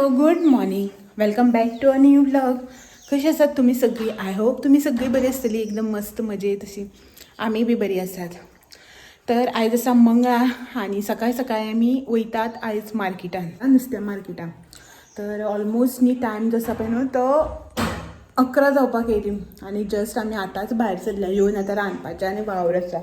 Good morning, welcome back to a new vlog. कशी आसात तुमी सगळीं? I hope तुमी सगळीं बरी आसतली, एकदम मस्त मजेत अशी. आमी बी बरी आसात. तर आयज आसा मंगळार आनी सकाळ सकाळी आमी वयतात आयज मार्केटान, नुस्त्या मार्केटान. तर ऑलमोस्ट न्ही टायम जो आसा पळय न्हू तो 11 जावपाक येयली आनी जस्ट आमी आतांच भायर सरल्या. येवन आतां रांदपाचें आनी वावर आसा.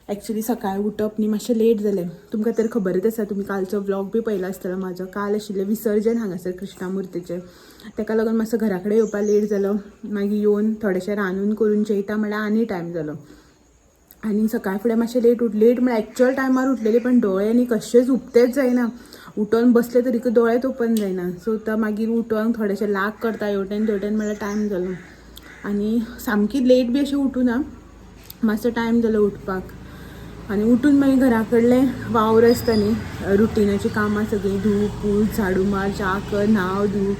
ॲक्च्युली सकाळी उठप न्ही मातशें लेट जालें. तुमकां तर खबरच आसा, तुमी कालचो व्लॉग बी पळयला आसतलो म्हाजो. काल आशिल्लें विसर्जन हांगासर कृष्णा मुर्तीचें, ताका लागून मातसो घरा कडेन येवपाक लेट जालो. मागीर येवन थोडेशें रांदून करून जेयता म्हळ्यार आनी टायम जालो आनी सकाळ फुडें मातशें लेट उठ लेट म्हळ्यार एक्चुअल टायमार उठलेली, पण दोळे न्ही कशेच उक्तेच जायना. उठोन बसले तरीकूय दोळेच ओपन जायना. सो तो मागीर उठोन थोडेशें लाग करता हेवटेन तेवटेन म्हळ्यार टायम जालो आनी सामकी लेट बी अशें उठूना, मातसो टायम जालो उठपाक. आनी उठून मागीर घरा कडलें वावर आसता न्ही, रुटिनाची कामां सगळीं, धूप पूज, झाडू मार, च्या कर, न्हांव धूव,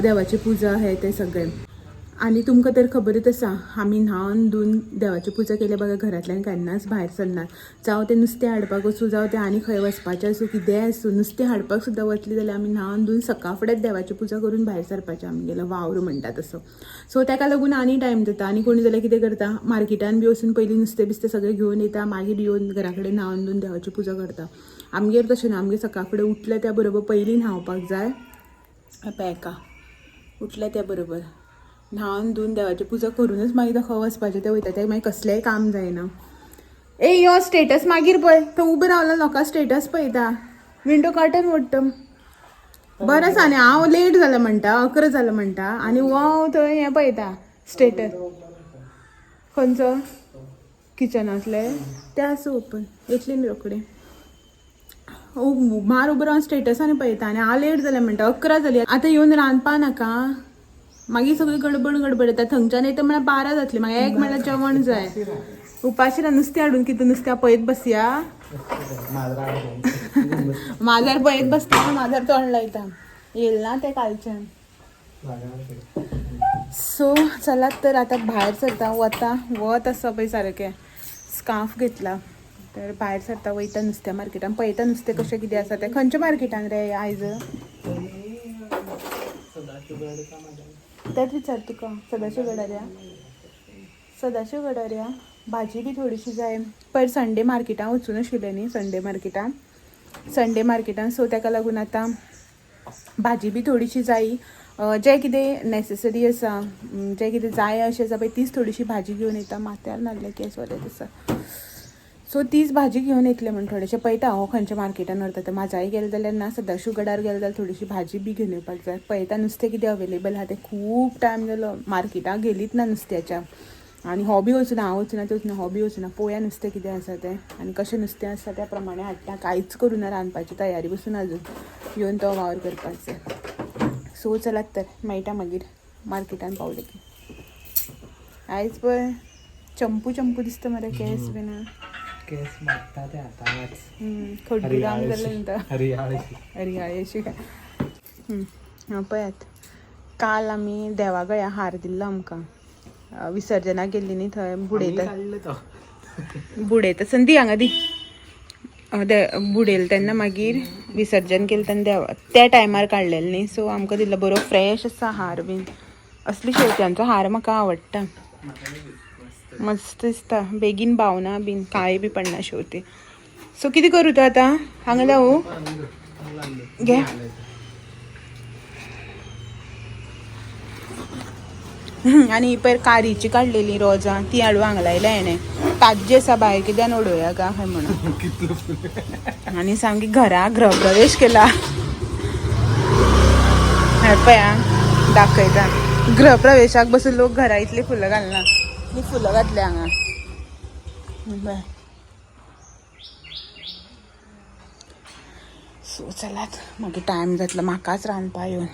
देवाची पुजा, हें तें सगळें. आनी तुमकां तर खबरच आसा, आमी न्हावन धुवन देवाची पुजा केल्या बगर घरांतल्यान केन्नाच भायर सरनात. जावं तें नुस्तें हाडपाक वचूं, जावं तें आनी खंय वचपाचें आसूं, कितेंय आसूं, नुस्तें हाडपाक सुद्दां वतली जाल्यार आमी न्हावन धुवन सकाळ फुडेंच देवाची पुजा करून भायर सरपाचें, आमगेलो वावर म्हणटा तसो. सो ताका लागून आनी टायम जाता. आनी कोणी जाल्यार कितें करता, मार्केटान बी वचून पयलीं नुस्तें बिस्तें सगळें घेवन येता, मागीर येवन घरा कडेन न्हावन धुवन देवाची पुजा करता. आमगेर तशें ना, आमगेर सकाळ फुडें उठलें त्या बरोबर पयलीं न्हांवपाक जाय. पळय उठलें त्या बरोबर न्हावन धुवन देवाची पुजा करूनच मागीर तो खंय वचपाचें तें वयता. तें मागीर कसलेंय काम जायना. ए यो स्टेटस मागीर पळय, तो उबो रावला लोकां स्टेटस पळयता, विंडो कर्टन ओडटा. बरें आसा न्ही, हांव लेट जालें म्हणटा, 11 जालें म्हणटा आनी हो थंय हें पळयता स्टेटस. खंयचो किचनांतले तें आसूं ओपन, येतली न्ही रोखडें. मार उबो रावन स्टेटस आनी पळयता आनी हांव लेट जालें म्हणटा. 11 जाली आतां, येवन रांदपा नाका, मागीर सगळी गडबड गडबड येता. थंयच्यान येता म्हळ्यार 12 जातली, मागीर 1 म्हळ्यार जेवण जाय. उपाशी राव, नुस्तें हाडून कितें नुस्त्या पळयत बसया, माजार पळयत बसता, माजार तोंड लायता, येयल ना तें कालच्यान. सो चलात तर आता भायर सरता, वता वत आसा पळय सारकें, स्कार्फ घेतला. तर भायर सरता, वयता नुस्त्या मार्केटान, पळयता नुस्तें कशें कितें आसा तें. खंयच्या मार्केटान रे आयज? तेंच विचार तुका. सदाशिव गडार या, सदाशिव गडार या. भाजी बी थोडीशी जाय. पयर संडे मार्केटान वचून आशिल्लें न्ही, संडे मार्केटान, संडे मार्केटान. सो ताका लागून आतां भाजी बी थोडीशी जायी, जें कितें नॅसेसरी आसा, जें कितें जाय अशें आसा पळय तीच थोडीशी भाजी घेवन येता. माथ्यार नासलें केंस वलें आसा, सो तीच भाजी घेवन येतलें म्हण थोडेशें पळयता हो खंयच्या मार्केटान व्हरता तें. म्हाजाय गेलें जाल्यार ना, सदाशिव गडार गेलें जाल्यार थोडीशी भाजी बी घेवन येवपाक जाय. पळयता नुस्तें कितें अवेलेबल आहा तें. खूब टायम जालो मार्केटाक गेलीच ना नुस्त्याच्या आनी हो बी वचूना, हांव वचूना, ते वचूना, हो बी वचूना. पळोवया नुस्तें कितें आसा तें आनी कशें नुस्तें आसा त्या प्रमाणे हाडटा. कांयच करूं ना, रांदपाची तयारी बसून अजून, येवन तो वावर करपाक जाय. सो चलात तर मेळटा मागीर मार्केटान पावले की. आयज पळय चंपू चंपू दिसता मरे केंस बीन. केस मागता ते आतांच. खड्डूराम जालें न्ही. हरियाळशी. हरियाळेशी काय. हां पळयात, काल आमी देवा गळ्या हार दिल्लो आमकां, विसर्जनाक गेल्ली न्ही थंय बुडयता. काडलो तो. बुडयता संदी हांगा दी. बुडयलें तेन्ना, मागीर विसर्जन केलें तेन्ना देवा त्या टायमार काडलेलें न्ही, सो आमकां दिल्लो. बरो फ्रेश आसा हार बीन. असली शेवत्यांचो हार म्हाका आवडटा, मस्त दिसता, बेगीन बावना बीन, काळे बी पडना शेवती. सो कितें करूं तो आतां हांगा लावूं घे. आनी पयर कारीची काडलेली रोजां ती हाडून हांगा लायल्या हेणें. ताज्जी आसा बाय, कित्यान उडोवया गा खंय म्हणून. आनी सामकी घरा गृहप्रवेश केला. हें पळय आं, दाखयता. गृहप्रवेशाक बसून लोक घरा इतली फुलां घालना, इतली फुलां घातल्या हांगा पळय. सो चलात, मागीर टायम जातलो म्हाकाच रांदपा येवन.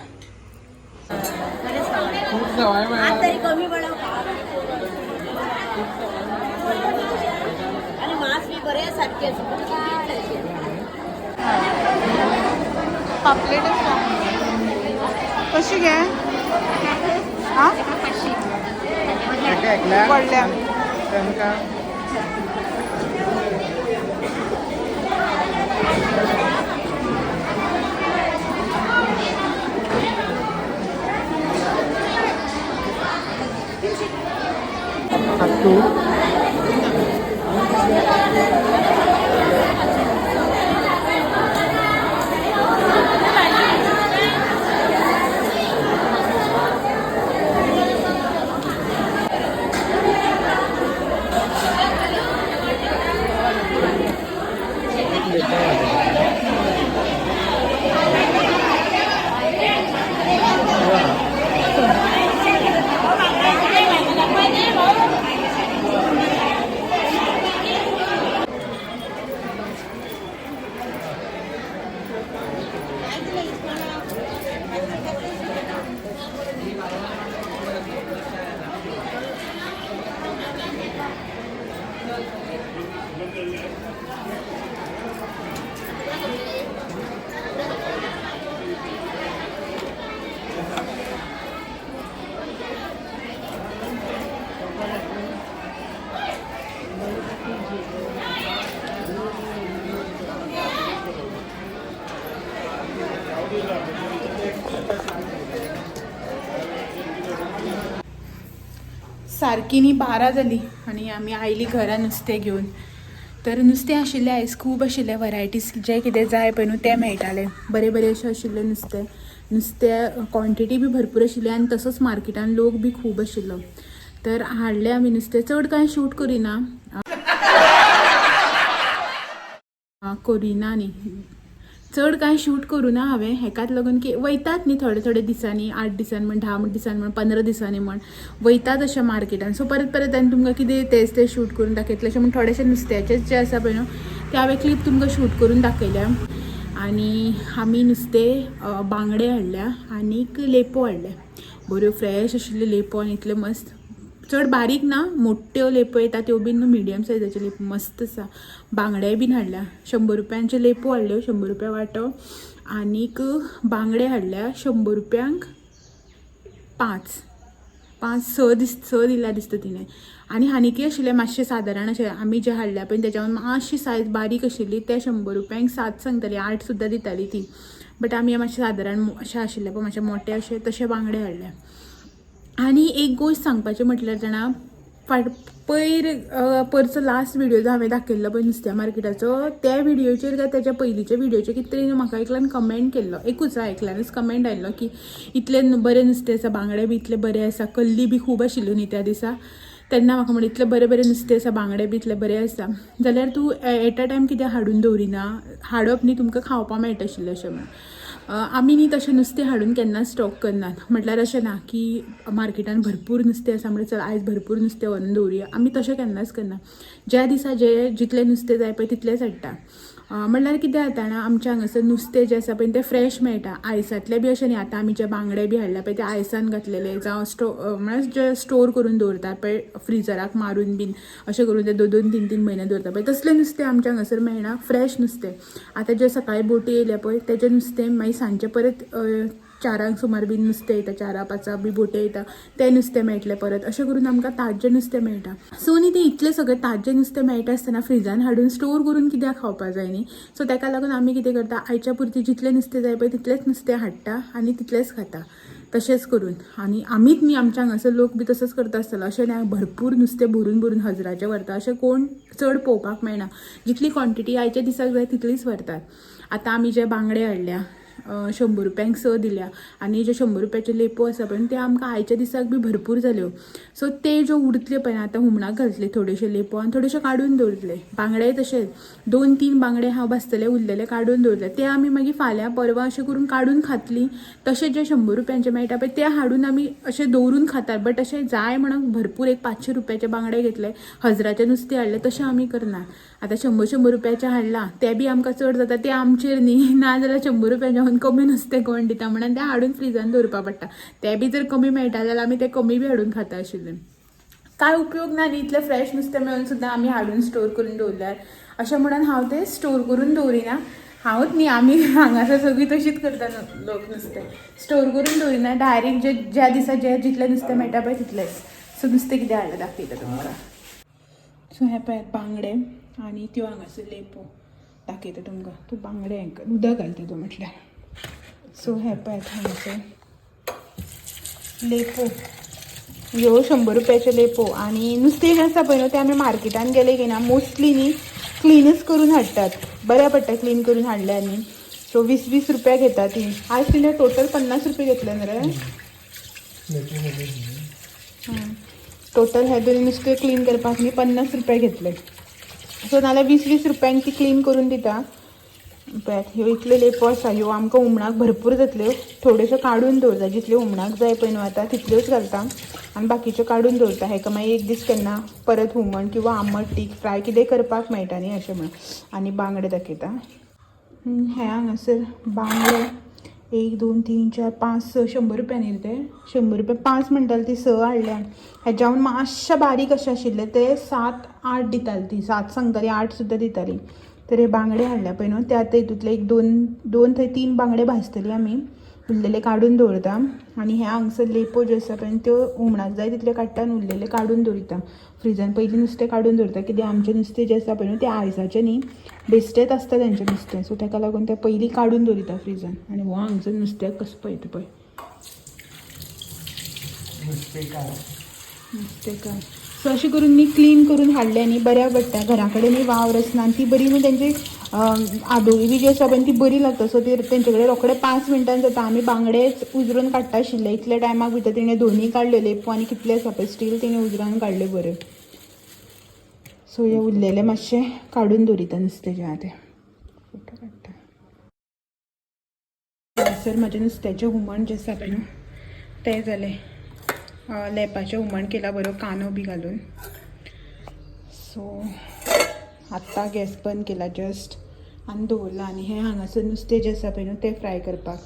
पापलेट आसा कशी गे? आं व्हडल्या सारकी न्ही 12 जाली आनी आमी आयली घरा नुस्तें घेवन. तर नुस्तें आशिल्लें आयज खूब आशिल्लें वरायटीज, जें कितें जाय पळय न्हू तें मेळटालें. बरें बरें अशें आशिल्लें नुस्तें, नुस्तें क्वॉन्टिटी बी भरपूर आशिल्ली आनी तसोच मार्केटान लोक बी खूब आशिल्लो. तर हाडलें आमी नुस्तें, चड कांय शूट करिना करिना न्ही, चड कांय शूट करूं ना हांवें, हेकाच लागून की वयतात न्ही थोडे थोडे दिसांनी, 8 दिसांनी म्हण, 10 दिसांनी म्हण, 15 दिसांनी म्हण वयतात अशें मार्केटान. सो परत परत आनी तुमकां कितें तेच तें शूट करून दाखयतलें अशें म्हण थोडेशें नुस्त्याचेच जें आसा पळय न्हू तें हांवें क्लिप तुमकां शूट करून दाखयल्या. आनी आमी नुस्तें बांगडे हाडल्या आनीक लेपो हाडल्या, बऱ्यो फ्रेश आशिल्ल्यो लेपो आनी इतल्यो मस्त, चड बारीक ना, मोठ्यो लेपो येता त्यो बीन न्हू, मिडियम सायजाच्यो लेपो मस्त आसा. बांगडे बीन हाडल्या, 100 रुपयांचे लेपो हाडल्यो, 100 रुपया वांटो. आनीक बांगडे हाडल्या 100 रुपयांक 5, 5 6 दीस 6 दिल्या दिसता तिणें. आनी आनीकय आशिल्ले मातशे सादारण अशे आमी जे हाडल्या पळय तेच्याहून मातशी सायज बारीक आशिल्ली, ते 100 रुपयांक 7 सांगताली, 8 सुद्दां दिताली ती. बट आमी मातशे सादारण अशे आशिल्ले पळय मातशे मोटे अशे तशे बांगडे हाडले. आनी एक गोश्ट सांगपाचें म्हटल्यार जाणा, फाट पयर परचो लास्ट व्हिडियो जो हांवें दाखयल्लो पळय नुस्त्या मार्केटाचो, त्या व्हिडियोचेर काय तेच्या पयलींच्या व्हिडियोचेर कितें तरी म्हाका एकल्यान कमेंट केल्लो, एकूच एकल्यानूच कमेंट आयिल्लो की इतलें बरें नुस्तें आसा, बांगडे बी इतले बरे आसा, कल्ली बी खूब आशिल्ल्यो न्ही त्या दिसा, तेन्ना म्हाका म्हणलें इतलें बरें बरें नुस्तें आसा, बांगडे बी इतले बरे आसा, जाल्यार तूं एट अ टायम कित्याक हाडून दवरिना, हाडप न्ही तुमकां खावपा मेळटा आशिल्लें अशें म्हणून. आमी न्ही तशें नुस्तें हाडून केन्नाच स्टॉक करनात, म्हटल्यार अशें ना की मार्केटान भरपूर नुस्तें आसा म्हणल्यार चल आयज भरपूर नुस्तें व्हरून दवरुया, आमी तशें केन्नाच करना. ज्या दिसा जे जितलें नुस्तें जाय पळय तितलेंच हाडटा. म्हणल्यार कितें जाता जाणा, आमच्या हांगासर नुस्तें जें आसा पळय तें फ्रेश मेळटा, आयसांतलें बी अशें न्ही. आतां आमी जे बांगडे बी हाडल्या पळय ते आयसान घातलेले जावं म्हळ्यार जे स्टोर करून दवरतात पळय फ्रिजराक मारून बीन अशें करून ते 2 2 3 3 म्हयने दवरता पळय, तसलें नुस्तें आमच्या हांगासर मेळना, फ्रेश नुस्तें. आतां जें सकाळीं बोटी येयल्या पळय तेजें नुस्तें मागीर सांजचें परत 4 सुमार बीन नुस्तें येता, 4-5 बी बोटी येता, तें नुस्तें मेळटलें परत, अशें करून आमकां ताज्जें नुस्तें मेळटा. सो न्ही तें इतलें सगळें ताज्जें नुस्तें मेळटा आसतना फ्रिजान हाडून स्टोर करून कित्याक खावपा जाय न्ही. सो तेका लागून आमी कितें करता, आयच्या पुरती जितलें नुस्तें जाय पळय तितलेंच नुस्तें हाडटा आनी तितलेंच खाता, तशेंच करून. आनी आमीच न्ही, आमच्या हांगासर लोक बी तसोच करता आसतलो, अशें न्ही भरपूर नुस्तें भरून भरून हजराचें व्हरता अशें कोण चड पळोवपाक मेळना, जितली क्वॉन्टिटी आयच्या दिसाक जाय तितलीच व्हरतात. आतां आमी जे बांगडे हाडल्या 100 रुपयांक 6 दिल्या आनी जे 100 रुपयाचे लेपो आसा पळय ते आमकां आयच्या दिसाक बी भरपूर जाल्यो. सो ते ज्यो उरतले पळय आतां हुमणाक घालतले थोडेशे लेपो आनी थोडेशे काडून दवरतले. बांगडे तशेंच 2-3 बांगडे हांव भाजतले, उरलेले काडून दवरतले, ते आमी मागीर फाल्यां परवां अशें करून काडून खातली. तशें जे 100 रुपयांचे मेळटा पळय ते हाडून आमी अशें दवरून खातात, बट अशें जाय म्हणून भरपूर एक 500 रुपयाचे बांगडे घेतले, हजराचें नुस्तें हाडलें, तशें आमी करना. आतां 100-100 रुपयाचें हाडलां तें बी आमकां चड जाता, तें आमचेर न्ही, नाजाल्यार 100 रुपयाच्यान कमी नुस्तें कोण दिता म्हणून तें हाडून फ्रिजान दवरपा पडटा. तें बी जर कमी मेळटा जाल्यार आमी तें कमी बी हाडून खाता आशिल्लें. कांय उपयोग ना न्ही, इतलें फ्रेश नुस्तें मेळून सुद्दां आमी हाडून स्टोर करून दवरल्यार, अशें म्हणून हांव तें स्टोर करून दवरिना. हांवूच न्ही, आमी हांगासर सगळीं तशीच करता लोक, नुस्तें स्टोर करून दवरिना, डायरेक्ट जे ज्या दिसा जे जितलें नुस्तें मेळटा पळय तितलेंच. सो नुस्तें कितें हाडलें दाखयता तुमकां. सो हे पळयात बांगडे आनी त्यो हांगासर लेपो दाखयता तुमकां. तूं बांगडे उदक घालता तूं म्हटल्यार. सो हे पळयात हांगासर लेपो, ह्यो 100 रुपयाचे लेपो. आनी नुस्तें जें आसा पळय न्हू तें आमी मार्केटान गेले की ना मोस्टली न्ही क्लिनूच करून हाडटात, बऱ्या पडटा क्लीन करून हाडल्यार न्ही. सो 20-20 रुपया घेता ती. आयज तिणें टोटल 50 रुपया घेतले न्ही रे. टोटल हे दोन नुस्तें क्लीन करपाक न्ही 50 रुपया घेतले. सो नाल्यार 20-20 रुपयांक ती क्लीन करून दिता. पळयात ह्यो इतल्यो लेपो आसा, ह्यो आमकां हुमणाक भरपूर जातल्यो, थोड्योश्यो काडून दवरता, जितल्यो हुमणाक जाय पळय न्हू आतां तितल्योच घालता आनी बाकीच्यो काडून दवरता. हेका मागीर एक दीस केन्ना परत हुमण किंवा आमट तीख फ्राय कितेंय करपाक मेळटा न्ही अशें म्हणून. आनी बांगडे दाखयता. हे हांगासर बांगडे 1 2 3 4 5 6 100 रुपयांनी ते 100 रुपया 5 म्हणटाले ती 6 हाडल्या. हेच्याहून मातशे बारीक अशें आशिल्ले ते 7-8 दिताली ती, 7 सांगताली, 8 सुद्दां दिताली. तर हे बांगडे हाडल्या पळय न्हू ते आतां हितूंतले एक 2 थंय 3 बांगडे भाजतली आमी, उरलेले काडून दवरता. आनी हे हांगसर लेपो ज्यो आसा पळय त्यो हुमणाक जाय तितले काडटा आनी उरलेले काडून दवरता फ्रिजान. पयलीं नुस्तें काडून दवरता, कित्याक आमचें नुस्तें जें आसा पळय न्हू तें आयसाचें न्ही, बेश्टेंच आसता तेंचें नुस्तें. सो तेका लागून तें पयलीं काडून दवरता फ्रिजान. आनी हो हांगसर नुस्त्याक कसो पळयता पळय. नुस्तें काय? नुस्तें काय. सो अशें करून न्ही क्लीन करून हाडलें न्ही बऱ्या पडटा. घरा कडेन न्ही वावर आसना आनी ती बरी न्हू तेंची आदोळी बी जी आसा पळय ती बरी लागता. सो ती तेंचे कडेन रोखडे 5 मिनटान जाता. आमी बांगडेच उजरून काडटा आशिल्ले, इतल्या टायमाक भितर तेणें दोनी काडल्यो, लेपो आनी कितले आसा पळय स्टील तेणें उजरावन काडल्यो बऱ्यो. सो हे उरलेले मातशें काडून दवरिता नुस्तें जें आहा तें फोटो काडटा. सर म्हजें नुस्त्याचें हुमण जें आसा पळय न्हू तें जालें. लेपाचें हुमण केलां बरो कांदो बी घालून. सो आत्तां गॅस बंद केला जस्ट आनी दवरलां. आनी हें हांगासर नुस्तें जें आसा पळय न्हू तें फ्राय करपाक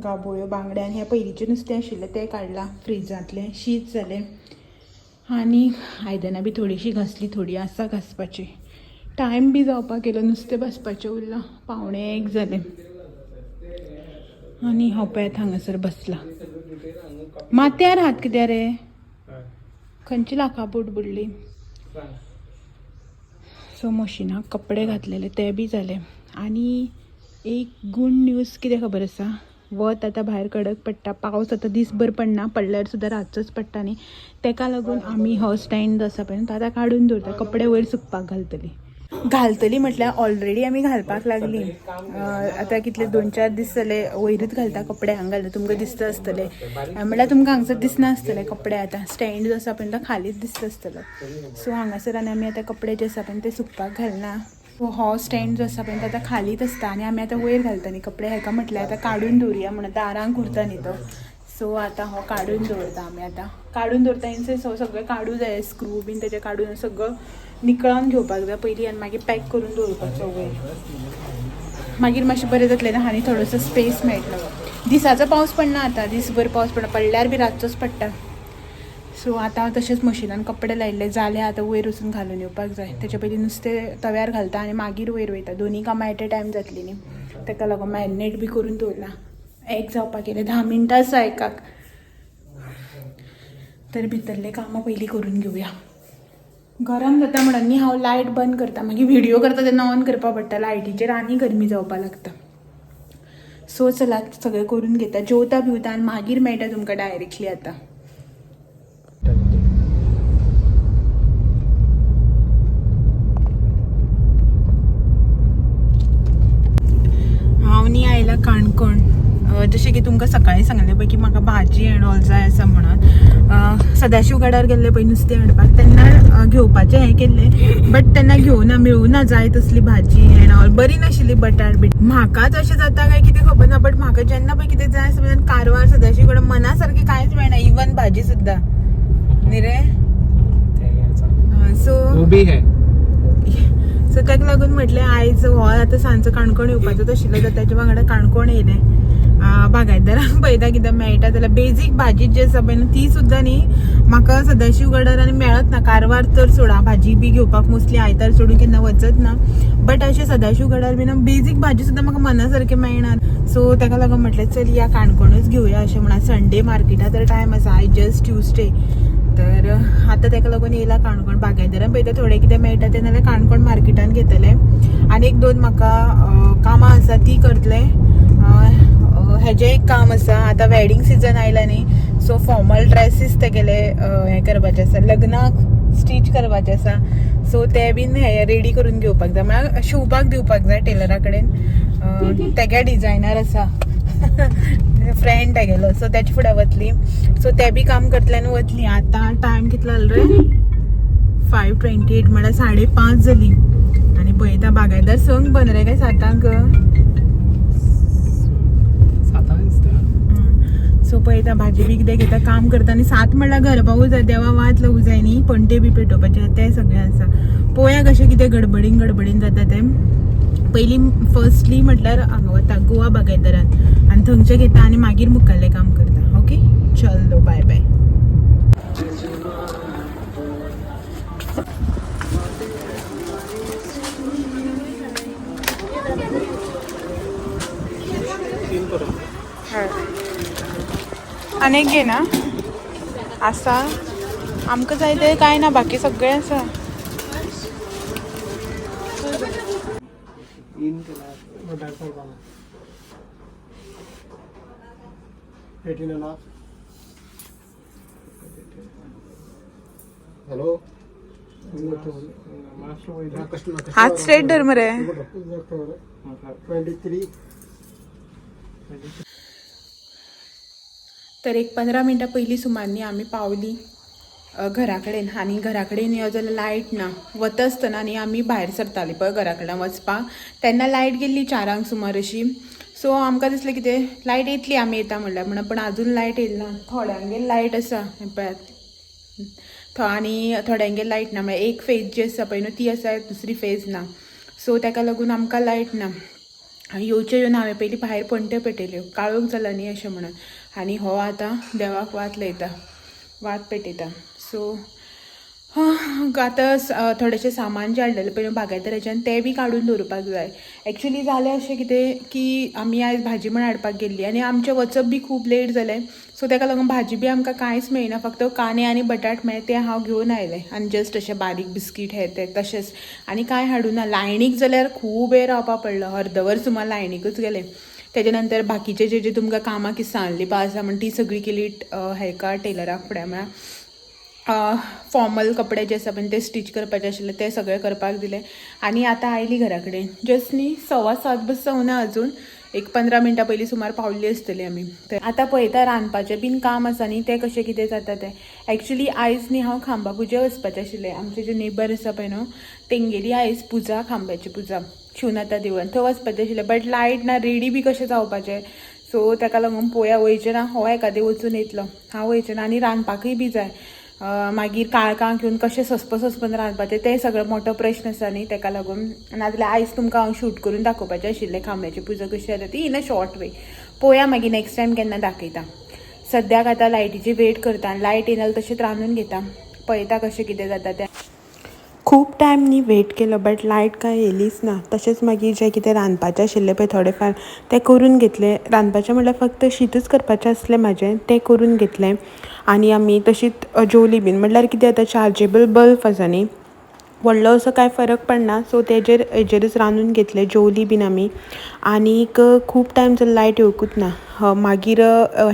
गाबोळ्यो बांगडे आनी हें पयलींचें नुस्तें आशिल्लें तें काडलां फ्रिजांतलें. शीत जालें आनी आयदनां बी थोडीशीं घासली, थोडी आसा घासपाची. टायम बी जावपाक येयलो, नुस्तें भाजपाचें उरलां. 12:45 जालें आनी हो पळयात हांगासर बसला. माथ्यार हात कित्याक रे? खंयची लाखाबूट बुडली. सो मशिनाक कपडे घातलेले ते बी जाले. आनी एक गूड न्यूज कितें खबर आसा, वत आतां भायर कडक पडटा, पावस आतां दीसभर पडना, पडल्यार सुद्दां रातचोच पडटा न्ही, तेका लागून आमी हो स्टँड जो आसा पळय तो आतां काडून दवरता. कपडे वयर सुकपाक घालतली घालतली म्हटल्यार ऑलरेडी आमी घालपाक लागली. आतां कितले 2-4 दीस जाले वयरूच घालता कपडे. हांगा घालता तुमकां दिसता आसतले, म्हटल्यार तुमकां हांगसर दिसना आसतले कपडे. आतां स्टँड जो आसा पळय तो खालीच दिसता आसतलो. सो हांगासर आनी आमी आतां कपडे जे आसा पळय ते सुकपाक घालना. हो स्टँड जो आसा पळय तो आतां खालीच आसता आनी आमी आतां वयर घालता न्ही कपडे. हेका म्हटल्यार आतां काडून दवरुया म्हणून दारांक उरता न्ही तो. सो आतां हो काडून दवरता आमी. आतां काडून दवरता इन सेन्स हो सगळें काडूं जाय, स्क्रू बीन तेजे काडून सगळं निकळोन घेवपाक जाय पयलीं आनी मागीर पॅक करून दवरपाचो वयर. मागीर मातशें बरें जातलें ना आनी थोडोसो स्पेस मेळटलो. दिसाचो पावस पडना आतां, दीसभर पावस पडना, पडल्यार बी रातचोच पडटा. सो आतां हांव तशेंच मशिनान कपडे लायिल्ले जाले, आतां वयर वचून घालून येवपाक जाय. तेच्या पयलीं नुस्तें तव्यार घालता आनी मागीर वयर वयता. दोनी कामां एट ए टायम जातली न्ही, तेका लागून मॅरिनेट बी करून दवरलां. एग जावपाक गेलें, 10 मिनटां आसा एकाक, तर भितरले कामां पयलीं करून घेवया. गरम जाता म्हणून न्ही हांव लायट बंद करता, मागीर व्हिडियो करता तेन्ना ऑन करपा पडटा लायटीचेर, आनी गरमी जावपाक लागता. सो चलात सगळें करून घेता, जेवता बिवता आनी मागीर मेळटा तुमकां डायरेक्टली आतां. हांव न्ही आयला काणकोण. जशें की तुमकां सकाळीं सांगलें पळय की म्हाका भाजी एंड ऑल जाय आसा म्हणून. सदाशिव गडार गेल्ले पळय नुस्तें हाडपाक तेन्ना घेवपाचें हें केल्लें, बट तेन्ना घेवना, मेळूना जाय तसली भाजी एंड ऑल. बरी नाशिल्ली बटाट बीट. म्हाकाच अशें जाता काय कितें खबर ना, बट म्हाका जेन्ना पळय कितें जाय आसता पळय कारवार सदाशिव गडार मना सारकें कांयच मेळना, इवन भाजी सुद्दां न्ही रे. सो वो भी है. सो ताका लागून म्हटलें आयज हो आतां सांजचो काणकोण येवपाचोच आशिल्लो, तर तेच्या वांगडा काणकोण येयलें. बागायतदारांक पळयता कितें मेळटा जाल्यार. बेजीक भाजी जी आसा पळय न्हू ती सुद्दां न्ही म्हाका सदाशिव गडार आनी मेळत ना. कारवार तर सोडा, भाजी बी घेवपाक मोस्टली आयतार सोडून केन्ना वचत ना, बट अशें सदाशिव गडार बी बेजीक भाजी सुद्दां म्हाका मना सारकें मेळना. सो ताका लागून म्हटलें चल या काणकोणूच घेवया अशें म्हणून. संडे मार्केटा तर टायम आसा, आयज जस्ट ट्युजडे. तर आतां ताका लागून येयला काणकोण. बागायतदारान पळयता थोडें कितें मेळटा तें, नाल्यार काणकोण मार्केटान घेतलें. आनी 1-2 म्हाका कामां आसा ती करतलें. हेजें एक काम आसा, आतां वेडींग सिजन आयला न्ही, सो फॉर्मल ड्रेसीस तेगेले हें करपाचें आसा, लग्नाक स्टीच करपाचें आसा. सो ते बीन हे रेडी करून घेवपाक जाय, म्हळ्यार शिंवपाक दिवपाक जाय टेलरा कडेन. तेगे डिजायनर आसा फ्रेंड तेगेलो, सो तेच्या फुडें वतली. सो ते बी काम करतले आनी वतली. आतां टायम कितलो जालो रे? 5:28, म्हळ्यार 5:30 जाली. आनी पळयता बागायदार संक बंद रे काय 7 दिसता. सो पळयता भाजी बी कितें घेता, काम करता आनी 7 म्हळ्यार घर पावूं जाय. देवा वात लावूं जाय न्ही, पणटे बी पेटोवपाचे ते सगळें आसा. पळोवया कशें कितें गडबडीन गडबडीन जाता तें. पयलीं फर्स्टली म्हटल्यार हांगा वता गोवा बागायतदारान आनी थंयचें घेता आनी मागीर मुखाल्लें काम करता. ओके चल, बाय बाय. आनी एक घे ना आसा आमकां जाय ते कांय ना, बाकी सगळें आसा. इन 18.5. हॅलो. हात स्ट्रेट धर मरे. 23. तर एक 15 मिनटां पयलीं सुमार न्ही आमी पावली घरा कडेन आनी घरा कडेन यो जाल्यार लायट ना. वता आसतना न्ही आमी भायर सरताली पळय घरा कडल्यान वचपाक, तेन्ना लायट गेल्ली 4 अंक सुमार अशी. सो आमकां दिसलें कितें लायट येतली आमी येता म्हणल्यार म्हणून, पण आजून लायट येयली ना. थोड्यांगेर लायट आसा हें पळयात आनी थोड्यांगेर लायट ना, म्हळ्यार एक फेज जी आसा पळय न्हू ती आसा, दुसरी फेज ना. सो ताका लागून आमकां लायट ना. आनी येवचे येवन हांवें पयलीं भायर पणट्यो पेटयल्यो, काळोख जाला न्ही अशें म्हणून. आनी हो आतां देवाक वात लायता, वात पेटयता. सो आतां थोडेशें सामान जें हाडलेलें पळय न्हू बागायतराच्यान, तें बी काडून दवरपाक जाय. एक्चुली जालें अशें कितें की आमी आयज भाजी म्हण हाडपाक गेल्ली आनी आमचें वचप बी खूब लेट जालें. सो ताका लागून भाजी बी आमकां कांयच मेळना, फक्त कांदे आनी बटाट मेळ्ळे, ते हांव घेवन आयलें आनी जस्ट अशें बारीक बिस्कीट हे ते तशेंच, आनी कांय हाडूं ना. लायनीक जाल्यार खूब वेळ रावपा पडलो, अर्दवर सुमार लायनीकूच गेलें. तेजे नंतर बाकीचे जे जे तुमकां कामां कितें सांगली पळय आसा म्हण ती सगळी केली हेका टेलराक फुडें, म्हळ्यार फॉर्मल कपडे जे आसा पळय ते स्टीच करपाचे आशिल्ले, ते सगळे करपाक दिले आनी आतां आयली घरा कडेन. जस्ट न्ही 7:15 बस जावना अजून, एक 15 मिनटां पयलीं सुमार पावल्ली आसतली आमी. तर आतां पळयता रांदपाचें बीन काम आसा न्ही, तें कशें कितें जाता तें. एक्चुली आयज न्ही हांव खांबा पुजे वचपाचें आशिल्लें. आमचे जे नेबर आसा पळय न्हू, तेंगेली आयज पुजा, खांब्याची पुजा, शिवनाथा देवळान, थंय वचपाचें आशिल्लें. बट लायट ना, रेडी बी कशें जावपाचें? सो ताका लागून पोया, वयचें ना. हो एकादें वचून येतलो, हांव वयचें ना. आनी रांदपाकूय बी जाय. मागीर काळखांक येवन कशें सस्प सस्पन रांदपाचें, तें सगळें मोठो प्रश्न आसा न्ही, ताका लागून. नाजाल्यार आयज तुमकां हांव शूट करून दाखोवपाचें आशिल्लें खांब्याची पुजा कशी जाता ती इन अ शॉर्ट वे. पोया, मागीर नेक्स्ट टायम केन्ना दाखयता. सद्याक आतां लायटीची वेट करता आनी लायट येयना जाल्यार तशेंच रांदून घेता. पळयता कशें कितें जाता तें. खूब टायम न्ही वेट केलो, बट लायट कांय येयलीच ना. तशेंच मागीर जें कितें रांदपाचें आशिल्लें पळय थोडें फार, तें करून घेतलें. रांदपाचें म्हणल्यार फक्त शीतच करपाचें आसलें म्हाजें, तें करून घेतलें आनी आमी तशीच जेवली बीन. म्हणल्यार कितें जाता, चार्जेबल बल्ब आसा न्ही, व्हडलो असो कांय फरक पडना. सो तेजेर हेजेरच रांदून घेतलें, जेवली बीन आमी. आनीक खूब टायम जालो लायट येवकूच ना. मागीर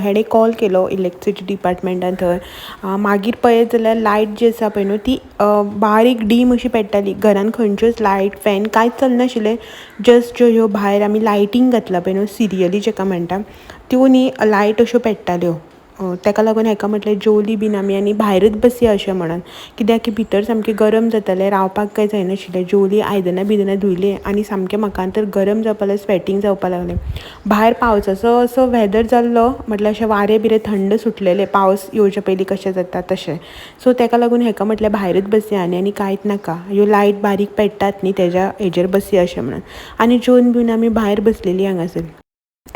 हेणें कॉल केलो इलेक्ट्रिसिटी डिपार्टमेंटान थंय. मागीर पळयत जाल्यार लायट जी आसा पळय न्हू ती बारीक डीम अशी पेट्टाली. घरान खंयच्योच लायट, फॅन कांयच चलनाशिल्लें. जस्ट ज्यो ह्यो भायर आमी लायटींग घातला पळय न्हू, सिरियली जेका म्हणटा, त्यो न्ही लायट अश्यो पेट्टाल्यो. ताका लागून हेका म्हटलें, जेवली बीन आमी आनी भायरच बसया अशें म्हणून, कित्याक की भितर सामकें गरम जातालें, रावपाक कांय जायनाशिल्लें. जेवली, आयदनां बियदनां धुयलीं आनी सामकें म्हाका तर गरम जावपा लागलें, स्वेटींग जावपा लागलें. भायर पावसाचो असो वेदर जाल्लो, म्हटल्यार अशें वारें बिरें थंड सुटलेलें, पावस येवचे पयलीं कशें जाता तशें. सो ताका लागून हेका म्हटलें, भायरच बसया आनी आनी कांयच नाका, ह्यो लायट बारीक पेट्टात न्ही तेज्या हेजेर बसया अशें म्हणून. आनी जेवन बिवन आमी भायर बसलेलीं हांगासर.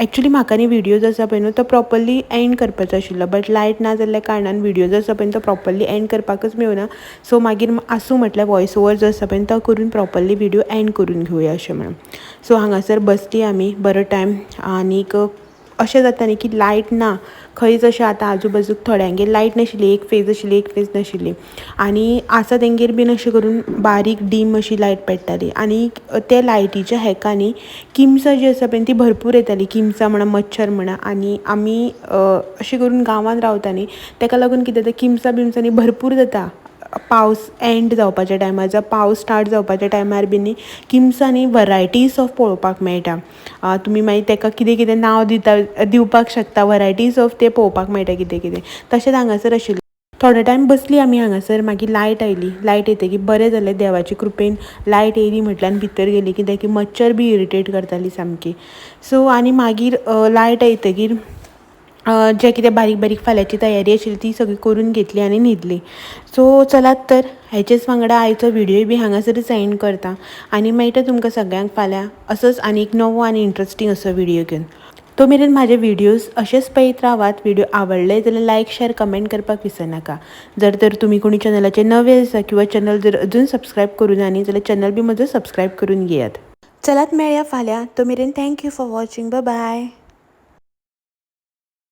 एक्चुली म्हाका न्ही व्हिडियो जो आसा पळय न्हू तो प्रोपरली एंड करपाचो आशिल्लो, बट लायट ना जाल्ल्या कारणान व्हिडियो जो आसा पळय तो प्रोपरली एंड करपाकच मेळना. सो मागीर आसूं म्हटलें, वॉयस ओवर जो आसा पळय तो करून प्रोपरली व्हिडियो एंड करून घेवया अशें म्हणून. सो हांगासर बसली आमी बरो टायम. आनीक अशें जाता न्ही की लायट ना खंयच, अशें आतां आजू बाजूक थोड्यांगेर लायट नाशिल्ली, एक फेज आशिल्ली, एक फेज नाशिल्ली आनी आसा तेंगेर बीन अशें करून बारीक डीम अशी लायट पेट्टाली. आनी ते लायटीच्या हेका न्ही किमसां जी आसा पळय ती भरपूर येताली, किमसां म्हणा, मच्छर म्हणा. आनी आमी अशें करून गांवांत रावता न्ही, तेका लागून कितें जाता, किमसां बिमसां भरपूर जाता. पावस एंड जावपाच्या टायमार जावं पावस स्टार्ट जावपाच्या टायमार बीन न्ही किमसां न्ही वरायटीज ऑफ पळोवपाक मेळटा. तुमी मागीर तेका कितें कितें नांव दिता, दिवपाक शकता, वरायटीज ऑफ ते पळोवपाक मेळटा कितें कितें. तशेंच हांगासर आशिल्लें. थोडो टायम बसली आमी हांगासर. मागीर लायट आयली. लायट येतकीर बरें जालें, देवाचे कृपेन लायट येयली म्हटल्यार आनी भितर गेली, कित्याक की मच्छर बी इरिटेट करताली सामकी. सो आनी मागीर लायट येतकीर जें कितें बारीक बारीक फाल्यांची तयारी आशिल्ली ती सगळी करून घेतली आनी न्हिदली. सो चलात तर, हेचेच वांगडा आयचो व्हिडियो बी हांगासरच एंड करता आनी मेळटा तुमकां सगळ्यांक फाल्यां असोच आनी एक नवो आनी इंट्रस्टींग असो व्हिडियो घेवन. तो मेरेन म्हाजे व्हिडियोज अशेच पळयत रावात. व्हिडियो आवडले जाल्यार लायक, शेर, कमेंट करपाक विसरनाका. जर तर तुमी कोणी चॅनलाचेर नवे आसा किंवा चॅनल जर अजून सबस्क्रायब करूं ना न्ही जाल्यार चॅनल बी म्हजो सबस्क्रायब करून घेयात. चलात, मेळया फाल्यां. तो मेरेन thank you for watching, bye.